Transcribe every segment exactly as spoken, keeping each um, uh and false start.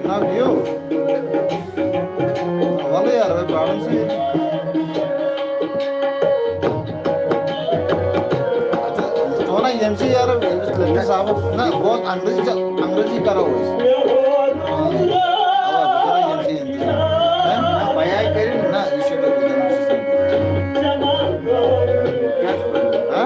جناب، یِیِو۔ وَلہٕ یارٕ، وۄنۍ پرٛارُن چھُ ییٚتہِ۔ اچھا، ژٕ وَن حظ ییٚمہِ سۭتۍ یارٕ، أمِس لٔکرِ صاحبَس، نہ، بہٕ اوس انگریزی، انگریزی کرو أسۍ۔ اَوا، بہٕ کرو ییٚمہِ سۭتۍ یِم تہِ۔ ہہ؟ بیان کٔرِو نہ، یہِ چھُ تۄہہِ وٕنکیٚنَس سۭتۍ۔ ہہ؟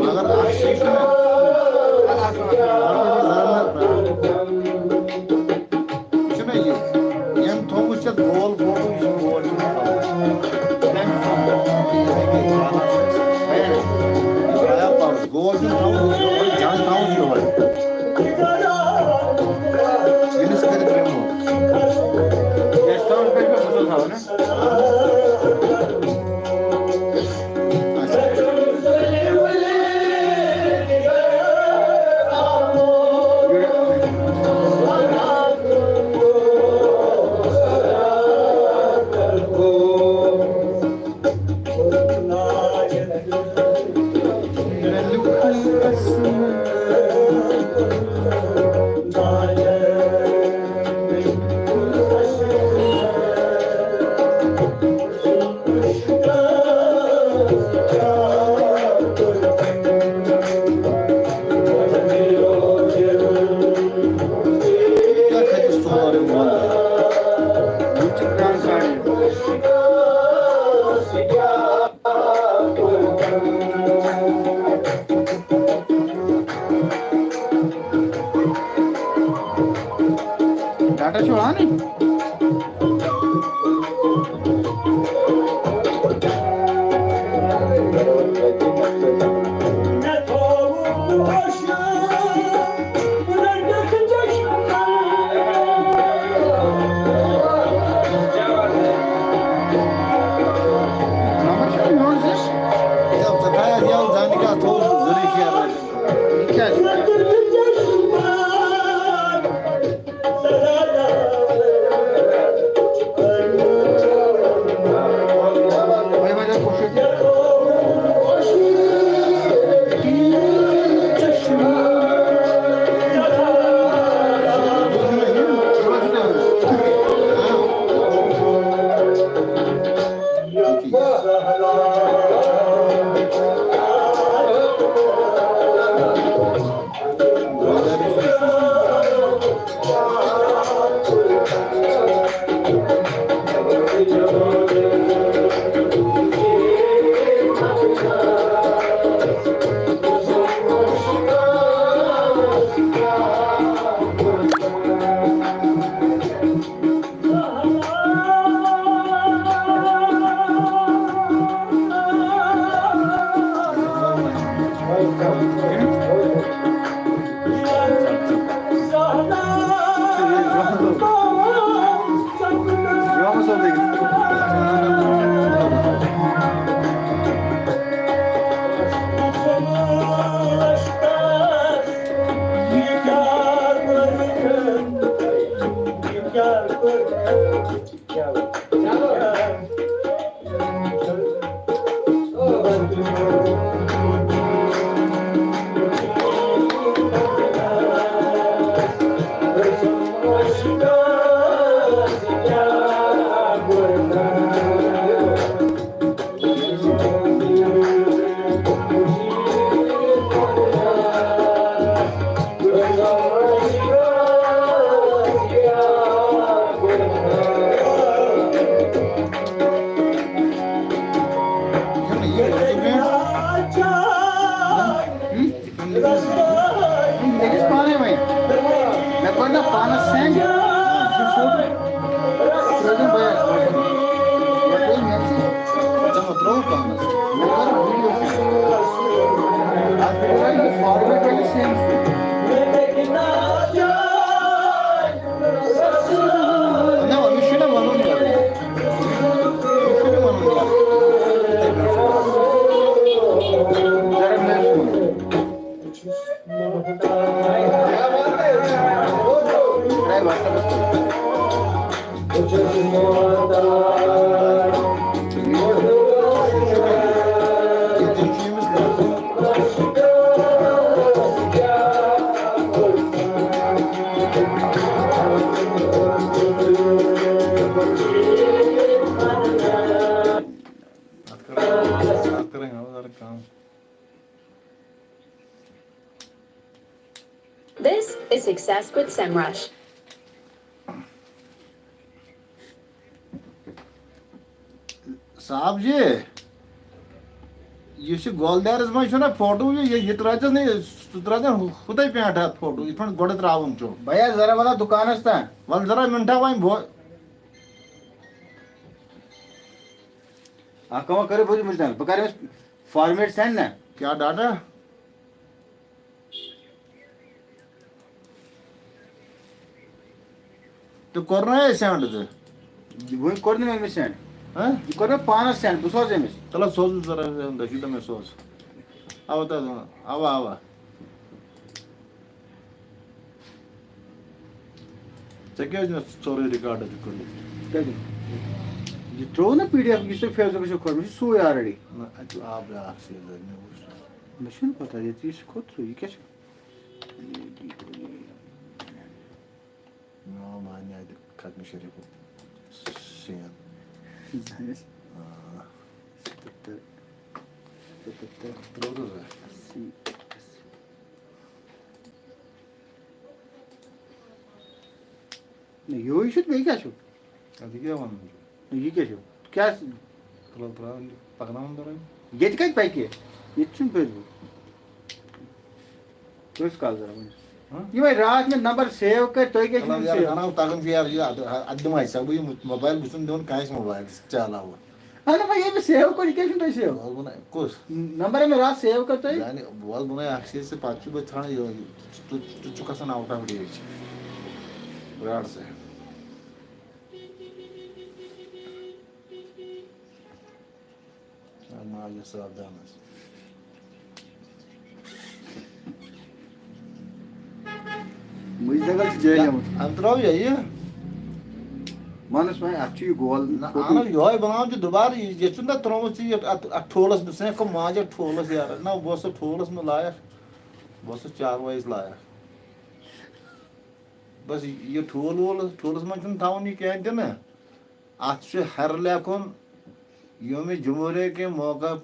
مگر اکھ چیٖز چھُ مےٚ، اکھ، اکھ، اکھ، اکھ، زانٛہہ نہٕ، چھُنہ یہِ، ییٚمۍ تھوٚومُت چھُ گول گول، یہِ چھُ گول چھُنہٕ تھاوُن۔ تٔمۍ سُنٛد یہِ گٔے غلط۔ ہے، یہِ آیا پَرُس؟ گول چھُنہٕ تھاوُن، یہِ چھُ یِہوٚے جنٛگ تھاوُن یِہوٚے۔ ییٚمِس کٔرِتھ remove۔ یہِ چھُ تھاوُن، پٮ۪ٹھ پٮ۪ٹھ گوٚژھ تھاوُن، ہہ؟ ڈاٹا چھُ آن؟ نمبر چھُ میون زِ۔ یَو، ژےٚ تھایَتھ یَو زَنہِ کیٛاہ تھوٚو سُہ زُرِ شیرنَس؟ یہِ کیٛاہ چھُ؟ أمِس پانَے وۄنۍ۔ مےٚ کوٚر نہ پانَس send یہِ فوٹو۔ ترٛٲوزیٚن بَیَس۔ مےٚ کوٚر مےٚ سۭتۍ۔ ژےٚ ما ترٛووُتھ پانَس؟ مےٚ کوٚر video send۔ اَتھ video آیہِ یہِ format وَنہِ same۔ نہ، أمِس چھُنہ وَنُن یورٕ۔ أمِس چھُنہ وَنُن یورٕ۔ ذرا مےٚ چھُ وَنُن۔ اَتھ کَرو، اَتھ کَرو ذرا کَم۔ This is Success with SEMrush. صاحب جی، یُس یہِ گۄلدیرَس منٛز چھُنہ فوٹو، یہِ، یہِ، یہِ ترٛٲوزٮ۪س نہٕ، سُہ ترٛٲوزٮ۪س ہُتھَے پٮ۪ٹھ اَتھ فوٹو، یِتھ پٲٹھۍ گۄڈٕ ترٛاوُن چھُ۔ بھیا، ذرا وَلا دُکانَس تام۔ وَلہٕ ذرا مِنٹھا وۄنۍ بہٕ۔ اَکھ کٲم کٔرِو، بہٕ دِمہٕ تۄہہِ، بہٕ کَرٕ أمِس format send نہ۔ کیٛاہ data؟ تہٕ کوٚرنَے اَسہِ send ژٕ؟ یہِ وۄنۍ کوٚر نہٕ مےٚ أمِس send۔ ہہ؟ یہِ کوٚر مےٚ پانَس send، بہٕ سوزٕ أمِس۔ تَلہٕ سوز ژٕ ذرا، دٔچھِنۍ تہٕ مےٚ سوز۔ اَوا تہٕ، اَوا، اَوا۔ ژےٚ کیٛازِ نہٕ سورُے record تہِ کوٚرمُت؟ کَتہِ؟ یہِ ترٛوو نہ PDF یُس تۄہہِ Facebookس پٮ۪ٹھ کھوٚت، مےٚ چھُ سُے already۔ نہ، اَتہِ چھُ آ بیٛاکھ چیٖز، مےٚ وُچھ۔ مےٚ چھُنہٕ پَتہ ییٚتہِ یُس کھوٚت سُے، یہِ کیٛاہ چھُ؟ میون معنی آیہِ ختم شریٖفُک scene۔ آ۔ ستتر۔ ستتر۔ ترٛوو تہٕ زٕ۔ سی۔ نہ، یِہوٚے چھُ تہٕ بیٚیہِ کیٛاہ چھُ؟ اَدٕ یہِ کیٛاہ وَنُن چھُ؟ نہ، یہِ کیٛاہ چھُ؟ کیٛاہ؟ تُلو ترٛاو، پَکناوُن تَران۔ ییٚتہِ کَتہِ پَکہِ؟ ییٚتہِ چھُنہٕ Facebook۔ کٔژ کال ضروٗرت وۄنۍ؟ ہہ؟ یہِ وۄنۍ راتھ مےٚ number save کٔرۍ، تُہۍ کیٛازِ مطلب چھِو یار، save؟ بَناو تَگُن چھُ یار، یہِ اَدٕ، اَدٕ دِمہٕ ہا ژےٚ بہٕ یہِ موبایل، بہٕ چھُس نہٕ دِوان کٲنٛسہِ موبایل، ژےٚ علاوٕ۔ اَہَن حظ، وۄنۍ ییٚلہِ مےٚ save کوٚر، یہِ کیٛازِ چھُنہٕ تۄہہِ save؟ بہٕ وَنہٕ، کُس؟ Number ییٚلہِ مےٚ راتھ save کوٚر تۄہہِ۔ یعنی، بہٕ وَنہٕ، بہٕ وَنہٕ اَکھ چیٖز، ژٕ پَتہٕ چھُ بہٕ ژھانٛڈان یہِ، ژٕ، ژٕ، ژٕ چھُکھ آسان out of reach۔ بیٛار سا۔ آ، ماجہِ ساودان حظ۔ مُجہِ دَگَل چھِ جٲلۍ آمُت۔ اَتھ درٛاو یا یہِ؟ وَنُس وۄنۍ، اَتھ چھُ یہِ گول نہ، فوٹو۔ اَہَن حظ، یِہوٚے بَناوُن چھُ دُبارٕ، یہِ، یہِ چھُنہٕ تَتھ ترٛوومُت ژےٚ یہِ، اَتھ، اَتھ ٹھوٗلَس منٛز، ژٕ ہٮ۪کھ ماجہِ ٹھوٗلَس یارٕ۔ نہ، بہٕ اوسُس ٹھوٗلَس منٛز لایَکھ، بہٕ اوسُس چاروٲیِس لایَکھ۔ بَس یہِ ٹھوٗل ووٗل، ٹھوٗلَس منٛز چھُنہٕ تھاوُن یہِ کینٛہہ تہِ نہ۔ اَتھ چھُ ہٮ۪رٕ لیکھُن، یومِ جمہوریہ کے موقع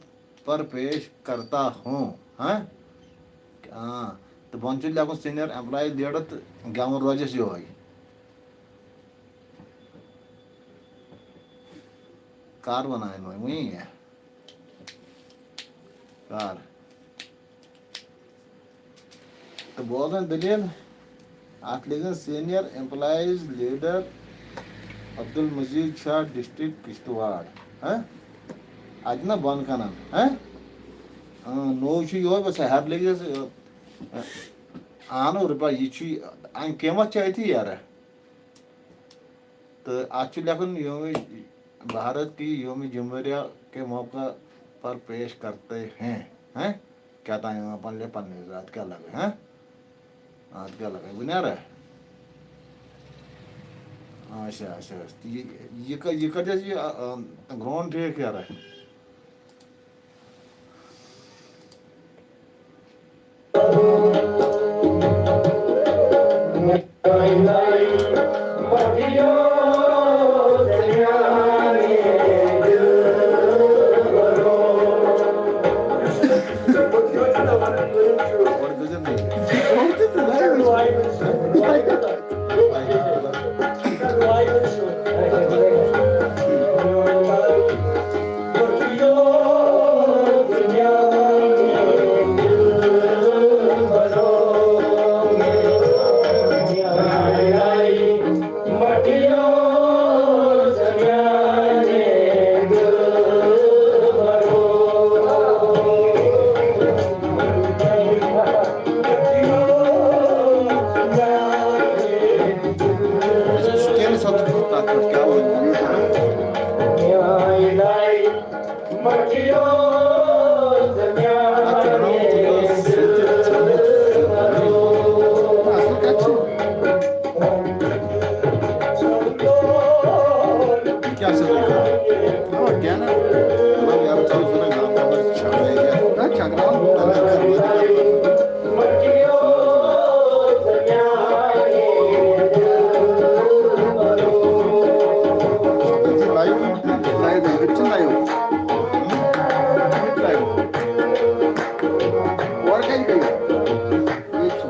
پر پیش کرتا ہوں، ہاں؟ آ، تہٕ بۄنہٕ چھُ لیکھُن senior employee leader تہٕ گٮ۪وُن روزٮ۪س یِہوٚے۔ کر وَنان وۄنۍ، وۄنۍ یہِ؟ کر؟ تہٕ بوزن دٔلیٖل، اَتھ لیکھن senior employees leader Abdul Majeed Shah district Kishtwar. ہہ؟ اَتہِ نہ بۄنہٕ کَنَن، ہہ؟ اۭں، نوٚو چھُ یِہوٚے، بَس ہٮ۪تھ لیکھِس، اَہنو رُپا، یہِ چھُ، اَمہِ قۭمَتھ چھُ أتھی یارٕ۔ تہٕ اَتھ چھُ لیکھُن یوم بھارت کی یوم جمہوریہ کے موقع پر پیش کرتے ہیں، ہیں؟ کیٛاہ تام یِوان پَنٕنہِ، پَنٕنہِ ذات کیٛاہ لَگے، ہہ؟ اَتھ کیٛاہ لَگے؟ بہٕ نیرا؟ اچھا، اچھا۔ یہ، یہ ک-، یہ کتہِ حظ یہ، آ، آ، گرٛونٛڈ ڈے کیٛاہ رہے؟ کیٛاہ چھِ تُہۍ کران؟ اَوا، کینٛہہ نہٕ۔ مطلب، یارٕ، ژٕ وٕچھ مےٚ گرم خبر چھِ چھَکرٲیِتھ یَتھ۔ نہ، چھَکراوُن کوٗتاہ چھِ؟ ییٚتہِ چھِ live، live، ییٚتہِ چھِ live۔ ییٚتہِ live۔ اورٕ کَتہِ گٔیو؟ ییٚتہِ چھُ۔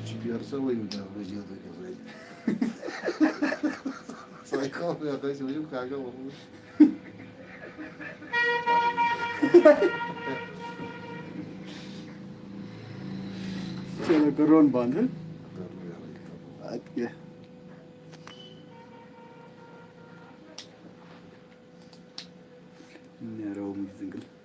شپیر صٲبٕے وٕنکیٚنَس وزیٖر وٕنکیٚنَس وَنہِ۔ سۄے کَتھ مےٚ کھٔژ وٕنیُک کاکا ووٚنمُت۔ چلو، کٔرون بنٛد، ہہ؟ اَدٕ کیٛاہ۔ نیرو وۄنۍ جنگل۔